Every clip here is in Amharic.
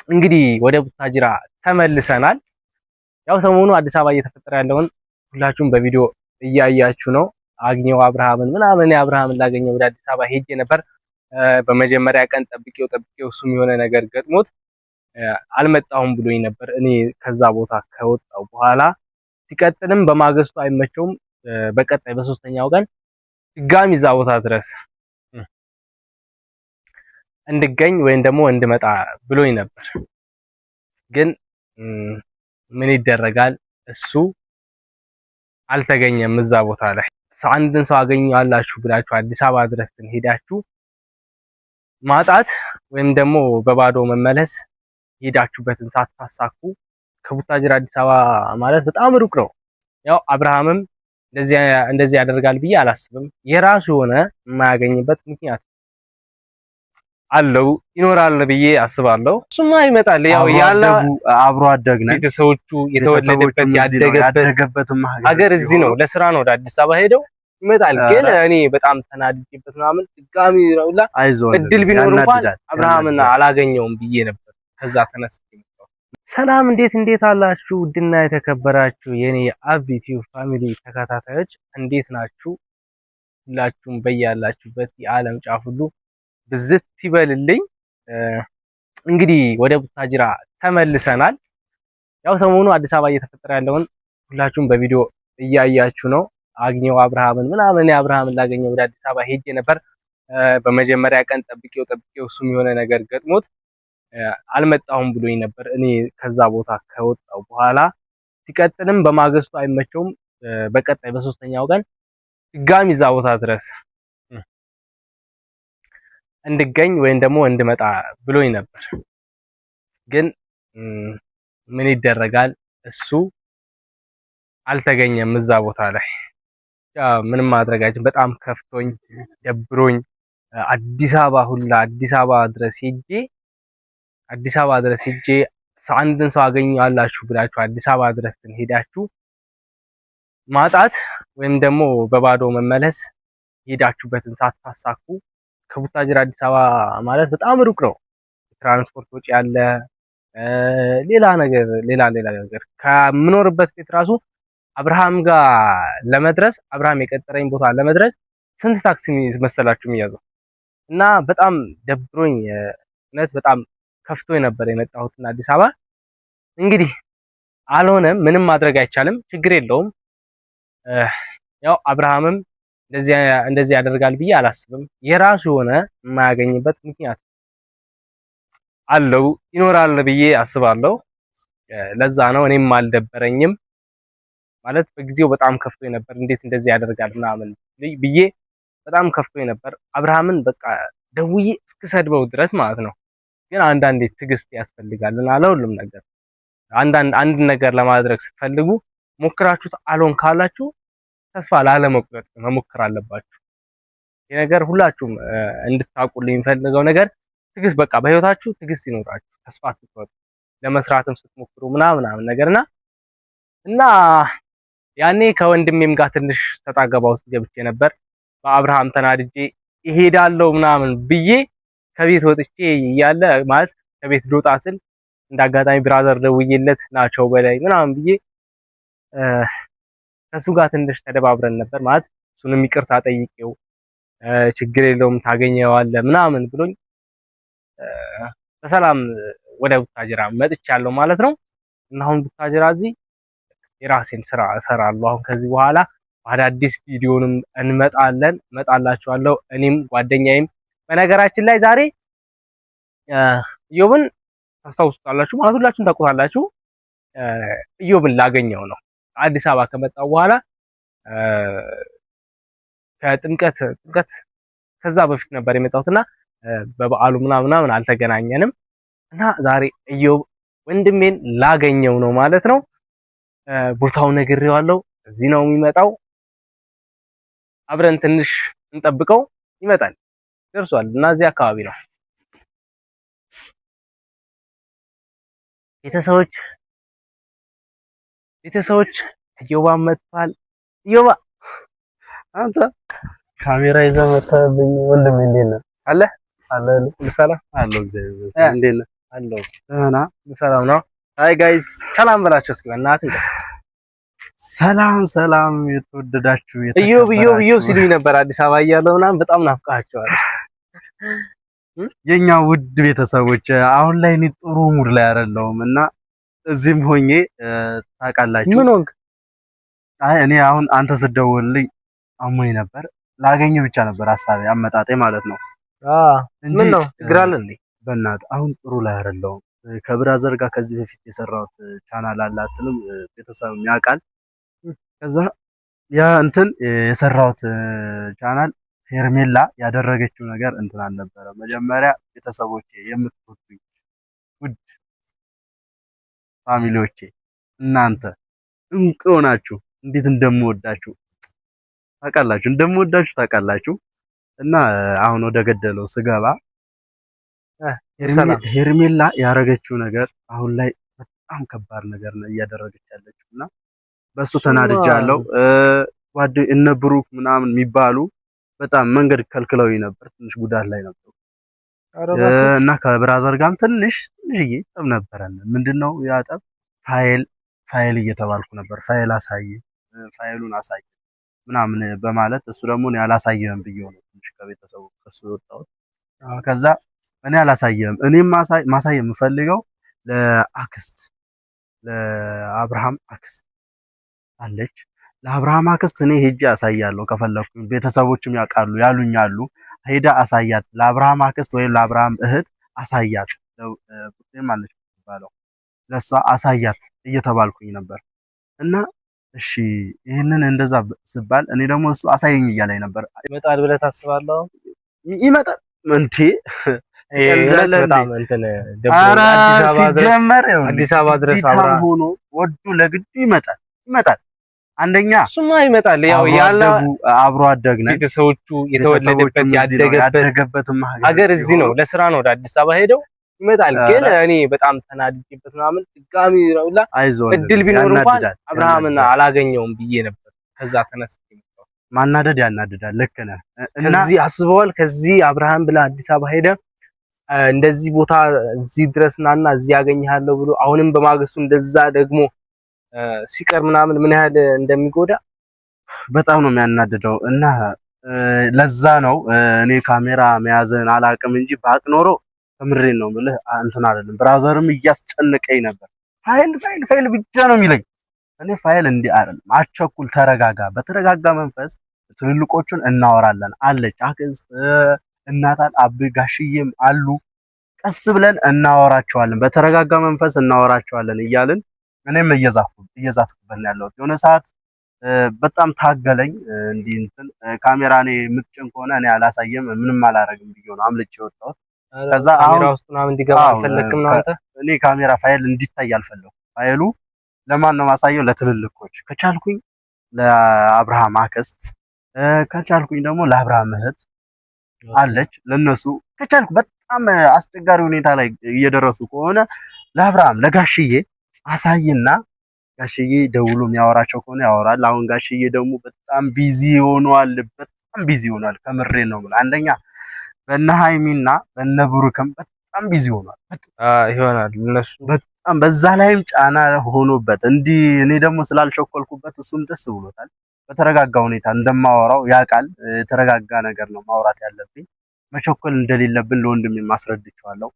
እንግዲህ ወደ ቡታጅራ ተመልሰናል። ያው ሰሞኑ አዲስ አበባ እየተፈጠረ ያለውን ሁላችሁም በቪዲዮ እያያችሁ ነው። አግኘው አብርሃምን ምናምን አብርሃምን ላገኘው ወደ አዲስ አበባ ሄጄ ነበር። በመጀመሪያ ቀን ጠብቄው ጠብቄው እሱም የሆነ ነገር ገጥሞት አልመጣሁም ብሎኝ ነበር። እኔ ከዛ ቦታ ከወጣው በኋላ ሲቀጥልም በማግስቱ አይመቸውም። በቀጣይ በሶስተኛው ቀን ድጋሚ እዛ ቦታ ድረስ እንድገኝ ወይም ደግሞ እንድመጣ ብሎኝ ነበር። ግን ምን ይደረጋል እሱ አልተገኘም እዛ ቦታ ላይ። አንድን ሰው አገኘዋላችሁ ብላችሁ አዲስ አበባ ድረስ ሄዳችሁ ማጣት ወይም ደግሞ በባዶ መመለስ ሄዳችሁበትን ሳታሳኩ ከቡታጅራ አዲስ አበባ ማለት በጣም ሩቅ ነው። ያው አብርሃምም እንደዚህ ያደርጋል ብዬ አላስብም። የራሱ የሆነ የማያገኝበት ምክንያት አለው ይኖራል ብዬ አስባለሁ። እሱማ ይመጣል። ያው ያለ አብሮ አደግ ነን። ቤተሰቦቹ የተወለደበት ያደገበት ሀገር እዚህ ነው። ለስራ ነው ወደ አዲስ አበባ ሄደው ይመጣል። ግን እኔ በጣም ተናድጄበት ምናምን ድጋሚ ረውላ እድል ቢኖር እንኳን አብርሃምን አላገኘውም ብዬ ነበር። ከዛ ተነስቼ ሰላም፣ እንዴት እንዴት አላችሁ? ውድና የተከበራችሁ የኔ የአብ ዩቲዩብ family ተከታታዮች እንዴት ናችሁ? ሁላችሁም በያላችሁበት የዓለም ጫፍ ሁሉ ብዝት ይበልልኝ። እንግዲህ ወደ ቡታጅራ ተመልሰናል። ያው ሰሞኑ አዲስ አበባ እየተፈጠረ ያለውን ሁላችሁም በቪዲዮ እያያችሁ ነው። አግኘው አብርሃምን ምናምን አብርሃምን ላገኘው ወደ አዲስ አበባ ሄጄ ነበር። በመጀመሪያ ቀን ጠብቄው ጠብቄው እሱም የሆነ ነገር ገጥሞት አልመጣሁም ብሎኝ ነበር። እኔ ከዛ ቦታ ከወጣው በኋላ ሲቀጥልም በማግስቱ አይመቸውም። በቀጣይ በሶስተኛው ቀን ድጋሚ እዛ ቦታ ድረስ እንድገኝ ወይም ደግሞ እንድመጣ ብሎኝ ነበር። ግን ምን ይደረጋል እሱ አልተገኘም እዛ ቦታ ላይ። ምንም ማድረጋችን በጣም ከፍቶኝ ደብሮኝ አዲስ አበባ ሁላ አዲስ አበባ ድረስ ሄጄ አዲስ አበባ ድረስ ሄጄ አንድን ሰው አገኘዋላችሁ ብላችሁ አዲስ አበባ ድረስ ሄዳችሁ ማጣት ወይም ደግሞ በባዶ መመለስ ሄዳችሁበትን ሳታሳኩ ከቡታጅራ አዲስ አበባ ማለት በጣም ሩቅ ነው። ትራንስፖርት ወጪ ያለ ሌላ ነገር ሌላ ሌላ ነገር ከምኖርበት ቤት ራሱ አብርሃም ጋር ለመድረስ አብርሃም የቀጠረኝ ቦታ ለመድረስ ስንት ታክሲ መሰላችሁ የሚያዘው? እና በጣም ደብሮኝ እውነት በጣም ከፍቶ ነበር የመጣሁትና አዲስ አበባ እንግዲህ አልሆነም። ምንም ማድረግ አይቻልም። ችግር የለውም። ያው አብርሃምም እንደዚህ ያደርጋል ብዬ አላስብም። የራሱ የሆነ የማያገኝበት ምክንያት አለው ይኖራል ብዬ አስባለሁ። ለዛ ነው እኔም አልደበረኝም። ማለት በጊዜው በጣም ከፍቶ ነበር። እንዴት እንደዚህ ያደርጋል ምናምን ብዬ በጣም ከፍቶ ነበር። አብርሃምን በቃ ደውዬ እስክሰድበው ድረስ ማለት ነው። ግን አንዳንዴ ትዕግስት ያስፈልጋል እና ለሁሉም ነገር አንዳንድ አንድ ነገር ለማድረግ ስትፈልጉ ሞክራችሁት አልሆን ካላችሁ ተስፋ ላለመቁረጥ መሞከር አለባችሁ። ይህ ነገር ሁላችሁም እንድታውቁልኝ የምፈልገው ነገር ትዕግስት፣ በቃ በህይወታችሁ ትዕግስት ይኖራችሁ፣ ተስፋ አትቁረጡ። ለመስራትም ስትሞክሩ ምናምን ምናምን ነገርና እና ያኔ ከወንድሜም ጋር ትንሽ ተጣገባ ውስጥ ገብቼ ነበር። በአብርሃም ተናድጄ እሄዳለሁ ምናምን ብዬ ከቤት ወጥቼ እያለ ማለት ከቤት ልወጣ ስል እንደ አጋጣሚ brother ደውዬለት ናቸው በላይ ምናምን ብዬ ከሱ ጋር ትንሽ ተደባብረን ነበር። ማለት እሱንም ይቅርታ ጠይቄው ችግር የለውም ታገኘዋለህ ምናምን ብሎኝ በሰላም ወደ ቡታጅራ መጥቻለሁ ማለት ነው። እና አሁን ቡታጅራ እዚህ የራሴን ስራ እሰራለሁ። አሁን ከዚህ በኋላ በአዳዲስ ቪዲዮንም እንመጣለን እመጣላችኋለሁ። እኔም ጓደኛዬም በነገራችን ላይ ዛሬ ኢዮብን ታስታውሱታላችሁ ማለት ሁላችሁም ታውቁታላችሁ። ኢዮብን ላገኘው ነው አዲስ አበባ ከመጣሁ በኋላ ከጥምቀት ጥምቀት ከዛ በፊት ነበር የመጣሁትና በበዓሉ ምናምን ምናምን አልተገናኘንም እና ዛሬ ኢዮብ ወንድሜን ላገኘው ነው ማለት ነው። ቦታው ነግሬዋለሁ። እዚህ ነው የሚመጣው። አብረን ትንሽ እንጠብቀው፣ ይመጣል። ደርሷል እና እዚህ አካባቢ ነው። ቤተሰቦች ቤተሰቦች እዮባ መጥቷል። እዮባ አንተ ካሜራ ይዘህ መተህብኝ ወንድሜ፣ እንዴት ነህ? አለ አለ ሁሉ ሰላም አለ። እግዚአብሔር ይመስገን። እንዴት ነህ? አለው። ደህና ሰላም ነው። Hi guys፣ ሰላም በላቸው እስኪ በእናትህ። ሰላም ሰላም፣ የተወደዳችሁ እዮብ እዮብ እዮብ ሲሉኝ ነበር አዲስ አበባ እያለሁ ምናምን፣ በጣም ናፍቃቸዋል። የኛ ውድ ቤተሰቦች፣ አሁን ላይ እኔ ጥሩ mood ላይ አይደለሁም እና እዚህም ሆኜ ታውቃላችሁ። ምን ሆንክ? አይ እኔ አሁን አንተ ስትደውልልኝ አሞኝ ነበር። ላገኝ ብቻ ነበር ሀሳቤ አመጣጤ ማለት ነው። እንጂ ምን ነው ችግር አለ እንዴ? በእናትህ አሁን ጥሩ ላይ አይደለሁም። ከ brother ጋር ከዚህ በፊት የሰራሁት ቻናል አለ አትልም፣ ቤተሰብ ያውቃል። ከዛ ያ እንትን የሰራሁት ቻናል ሄርሜላ ያደረገችው ነገር እንትን አልነበረ። መጀመሪያ ቤተሰቦቼ፣ የምትወዱኝ ውድ family ዎቼ፣ እናንተ እንቁ ናችሁ። እንዴት እንደምወዳችሁ ታውቃላችሁ፣ እንደምወዳችሁ ታውቃላችሁ። እና አሁን ወደ ገደለው ስገባ ሄርሜላ ያደረገችው ነገር አሁን ላይ በጣም ከባድ ነገር ነው እያደረገች ያለችው እና በሱ ተናድጃለሁ። ጓደ እነ ብሩክ ምናምን የሚባሉ በጣም መንገድ ከልክለው ነበር። ትንሽ ጉዳት ላይ ነበሩ እና ከ brother ጋርም ትንሽ ትንሽዬ ጠብ ነበረን። ምንድነው ያ ጠብ? ፋይል ፋይል እየተባልኩ ነበር። ፋይል አሳይ፣ ፋይሉን አሳይ ምናምን በማለት እሱ ደግሞ እኔ አላሳየህም ብዬው ነው ትንሽ ከቤተሰቡ ከሱ የወጣሁት። ከዛ እኔ አላሳየህም፣ እኔም ማሳየ የምፈልገው ለአክስት፣ ለአብርሃም አክስት አለች፣ ለአብርሃም አክስት እኔ ሄጄ አሳያለሁ ከፈለኩኝ፣ ቤተሰቦችም ያውቃሉ ያሉኝ አሉ። ሄዳ አሳያት፣ ለአብርሃም አክስት ወይም ለአብርሃም እህት አሳያት፣ ማለች ባለው ለእሷ አሳያት እየተባልኩኝ ነበር። እና እሺ ይህንን እንደዛ ስባል እኔ ደግሞ እሱ አሳየኝ እያለኝ ነበር። ይመጣል ብለህ ታስባለህ? ይመጣል እንዴ? በጣም እንትን ሲጀመር አዲስ አበባ ድረስ አብርሃም ሆኖ ወዶ ለግዱ ይመጣል ይመጣል። አንደኛ እሱማ ይመጣል። ያው ያለ አብሮ አደግ ነን። ቤተሰቦቹ የተወለደበት ያደገበት ሀገር እዚህ ነው። ለስራ ነው ወደ አዲስ አበባ ሄደው ይመጣል። ግን እኔ በጣም ተናድጄበት ምናምን ድጋሚ ረውላ እድል ቢኖር እንኳን አብርሃምን አላገኘውም ብዬ ነበር። ከዛ ተነስቼ ማናደድ ያናድዳል። ልክ ነህ። እና ከዚህ አስበዋል። ከዚህ አብርሃም ብለህ አዲስ አበባ ሄደ እንደዚህ ቦታ እዚህ ድረስ ናና እዚህ ያገኝሃለሁ ብሎ አሁንም በማግስቱ እንደዛ ደግሞ ሲቀር ምናምን ምን ያህል እንደሚጎዳ በጣም ነው የሚያናድደው። እና ለዛ ነው እኔ ካሜራ መያዝን አላቅም እንጂ ባቅ ኖሮ ከምሬን ነው የምልህ እንትን አይደለም። brother ም እያስጨነቀኝ ነበር። ፋይል ፋይል ፋይል ብቻ ነው የሚለኝ። እኔ ፋይል እንዲህ አይደለም፣ አቸኩል፣ ተረጋጋ። በተረጋጋ መንፈስ ትልልቆቹን እናወራለን አለች አክስት፣ እናታን፣ አብ ጋሽዬም አሉ። ቀስ ብለን እናወራቸዋለን፣ በተረጋጋ መንፈስ እናወራቸዋለን እያልን እኔም እየዛትኩበት ነው ያለሁት። የሆነ ሰዓት በጣም ታገለኝ። እንዲህ እንትን ካሜራ እኔ የምትጭን ከሆነ እኔ አላሳየም ምንም አላረግም ብዬ ነው አምልጬ የወጣሁት። ከዛ ካሜራ ውስጥ ምናምን እንዲገባ አልፈለክም ነው አንተ? እኔ ካሜራ ፋይል እንዲታይ አልፈለኩም። ፋይሉ ለማን ነው ማሳየው? ለትልልቆች ከቻልኩኝ ለአብርሃም አክስት፣ ከቻልኩኝ ደግሞ ለአብርሃም እህት አለች፣ ለነሱ ከቻልኩ በጣም አስቸጋሪ ሁኔታ ላይ እየደረሱ ከሆነ ለአብርሃም ለጋሽዬ አሳይና ጋሽዬ ደውሎ የሚያወራቸው ከሆነ ያወራል። አሁን ጋሽዬ ደግሞ በጣም busy ሆኗል። በጣም busy ሆኗል። ከምሬ ነው የምልህ። አንደኛ በነ ሃይሚና በነ ብሩክም በጣም busy ሆኗል ይሆናል እነሱ በጣም በዛ ላይም ጫና ሆኖበት እንዲህ እኔ ደግሞ ስላልቸኮልኩበት እሱም ደስ ብሎታል። በተረጋጋ ሁኔታ እንደማወራው ያውቃል። የተረጋጋ ነገር ነው ማውራት ያለብኝ። መቸኮል እንደሌለብን ለወንድሜ ማስረድቼዋለሁ።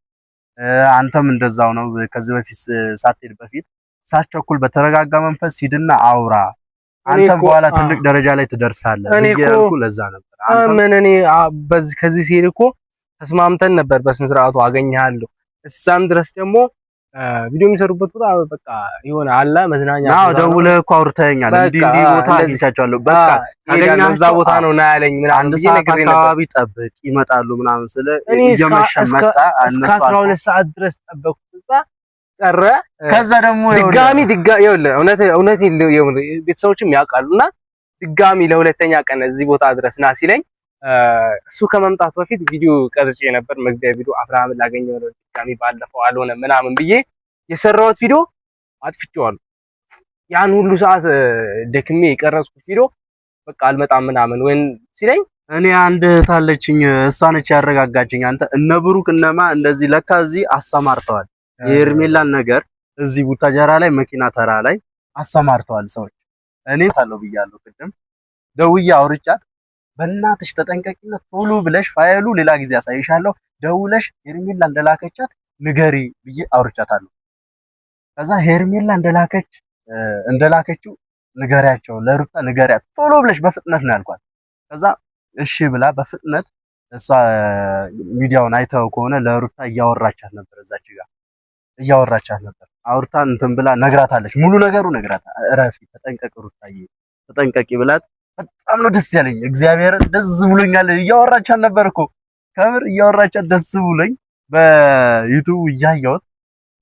አንተም እንደዛው ነው። ከዚህ በፊት ሳትሄድ በፊት ሳትቸኩል በተረጋጋ መንፈስ ሂድና አውራ፣ አንተም በኋላ ትልቅ ደረጃ ላይ ትደርሳለህ ብዬ ያልኩህ ለዛ ነበር። ምን እኔ ከዚህ ሲሄድ እኮ ተስማምተን ነበር፣ በስነ ስርዓቱ አገኘሃለሁ። እዛም ድረስ ደግሞ ቪዲዮ የሚሰሩበት ቦታ በቃ የሆነ አለ መዝናኛ። አዎ ደውለህ እኮ አውርተኸኛል። እንዲህ እንዲህ ቦታ አግኝቻቸዋለሁ፣ በቃ ካገኛቸው እዛ ቦታ ነው ና ያለኝ ምናምን አንድ ሰዓት አካባቢ ጠብቅ ይመጣሉ ምናምን ስለ እየመሸ መጣ። እነሱ 12 ሰዓት ድረስ ጠበቅኩት፣ እዛ ቀረ። ከዛ ደግሞ ድጋሚ ድጋሚ ይኸውልህ፣ እውነት እውነት ቤተሰቦችም ያውቃሉና ድጋሚ ለሁለተኛ ቀን እዚህ ቦታ ድረስ ና ሲለኝ እሱ ከመምጣቱ በፊት ቪዲዮ ቀርጬ ነበር። መግቢያ ቪዲዮ አብርሃምን ላገኘው ነው ድጋሚ ባለፈው አልሆነ ምናምን ብዬ የሰራሁት ቪዲዮ አጥፍቼዋለሁ። ያን ሁሉ ሰዓት ደክሜ የቀረጽኩት ቪዲዮ በቃ አልመጣም ምናምን ወይን ሲለኝ እኔ አንድ እህት አለችኝ፣ እሷ ነች ያረጋጋችኝ። አንተ እነ ብሩክ እነማ እንደዚህ ለካ እዚህ አሰማርተዋል የሄርሜላን ነገር እዚህ ቡታጀራ ላይ መኪና ተራ ላይ አሰማርተዋል ሰዎች። እኔ ታለው ብያለሁ ቅድም ደውዬ አውርቻት፣ በእናትሽ ተጠንቀቂና ቶሎ ብለሽ ፋይሉ ሌላ ጊዜ አሳይሻለሁ፣ ደውለሽ ሄርሜላ እንደላከቻት ንገሪ ብዬ አውርቻታለሁ። ከዛ ሄርሜላ እንደላከችው ንገሪያቸው፣ ለሩታ ንገሪያት ቶሎ ብለሽ በፍጥነት ነው ያልኳት። ከዛ እሺ ብላ በፍጥነት እሷ ሚዲያውን አይተው ከሆነ ለሩታ እያወራቻት ነበር፣ እዛች ጋር እያወራቻት ነበር። አውርታ እንትን ብላ ነግራታለች፣ ሙሉ ነገሩ ነግራታ፣ እረፊ፣ ተጠንቀቂ ሩታዬ፣ ተጠንቀቂ ብላት በጣም ነው ደስ ያለኝ። እግዚአብሔር ደስ ብሎኛል። እያወራቻት ነበር እኮ ከምር እያወራቻት ደስ ብሎኝ በዩቲዩብ እያየሁት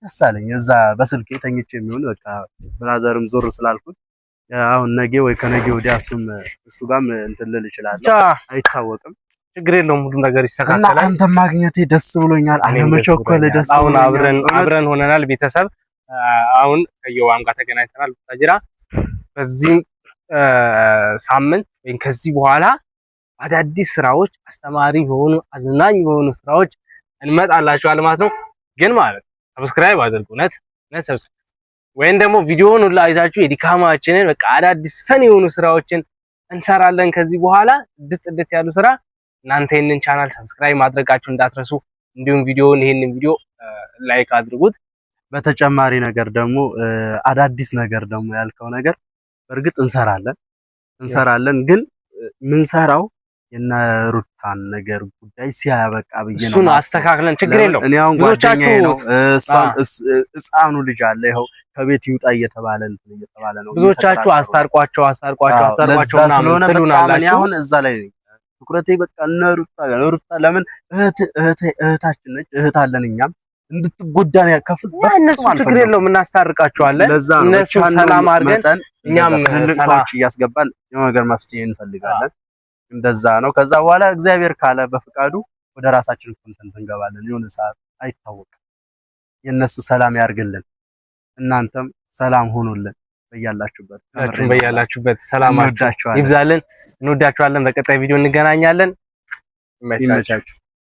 ደስ አለኝ። እዛ በስልኬ ተኝቼ የሚሆን በቃ brother ም ዞር ስላልኩት አሁን ነገ ወይ ከነገ ወዲያ እሱም እሱ ጋርም እንትን ልል እችላለሁ፣ አይታወቅም። ችግር የለውም፣ ሁሉም ነገር ይስተካከላል። እና አንተ ማግኘቴ ደስ ብሎኛል። አለመቸኮል ደስ አሁን አብረን ሆነናል ቤተሰብ። አሁን ከየዋም ጋር ተገናኝተናል። ቡታጅራ በዚህ ሳምንት ወይም ከዚህ በኋላ አዳዲስ ስራዎች፣ አስተማሪ በሆኑ አዝናኝ በሆኑ ስራዎች እንመጣላችኋል ማለት ነው። ግን ማለት subscribe አድርጉ። እውነት እውነት subscribe ወይም ደግሞ ቪዲዮውን ሁላ አይታችሁ የድካማችንን በቃ አዳዲስ fun የሆኑ ስራዎችን እንሰራለን ከዚህ በኋላ ጽድት ጽድት ያሉ ስራ። እናንተ ይህንን channel subscribe ማድረጋችሁ እንዳትረሱ፣ እንዲሁም ቪዲዮውን ይህንን ቪዲዮ like አድርጉት። በተጨማሪ ነገር ደግሞ አዳዲስ ነገር ደግሞ ያልከው ነገር በእርግጥ እንሰራለን ግን ምንሰራው የነ ሩታን ነገር ጉዳይ ሲያበቃ ብዬ ነው። እሱን አስተካክለን ችግር የለውም። እኔ አሁን ጓደኛዬ ነው፣ ህፃኑ ልጅ አለ ይኸው ከቤት ይውጣ እየተባለ እንትን እየተባለ ነው። ብዙዎቻችሁ አስታርቋቸው አስታርቋቸው አስታርቋቸው ስለሆነ በጣም እኔ አሁን እዛ ላይ ነኝ ትኩረቴ። በቃ እነ ሩታ ሩታ ለምን እህት እህት እህታችን ነች፣ እህት አለን እኛም እንድትጎዳ ነው ያከፍዝ። እነሱ ችግር የለውም እናስታርቃቸዋለን። እነሱ ሰላም አድርገን እኛም ትልልቅ ሰዎች እያስገባን የሆነ ነገር መፍትሄ እንፈልጋለን። እንደዛ ነው። ከዛ በኋላ እግዚአብሔር ካለ በፍቃዱ ወደ ራሳችን content እንገባለን። የሆነ ሰዓት አይታወቅም። የእነሱ ሰላም ያርግልን፣ እናንተም ሰላም ሆኑልን። በያላችሁበት በያላችሁበት ሰላማችሁ ይብዛልን። እንወዳችኋለን። በቀጣይ ቪዲዮ እንገናኛለን። ይመቻችሁ።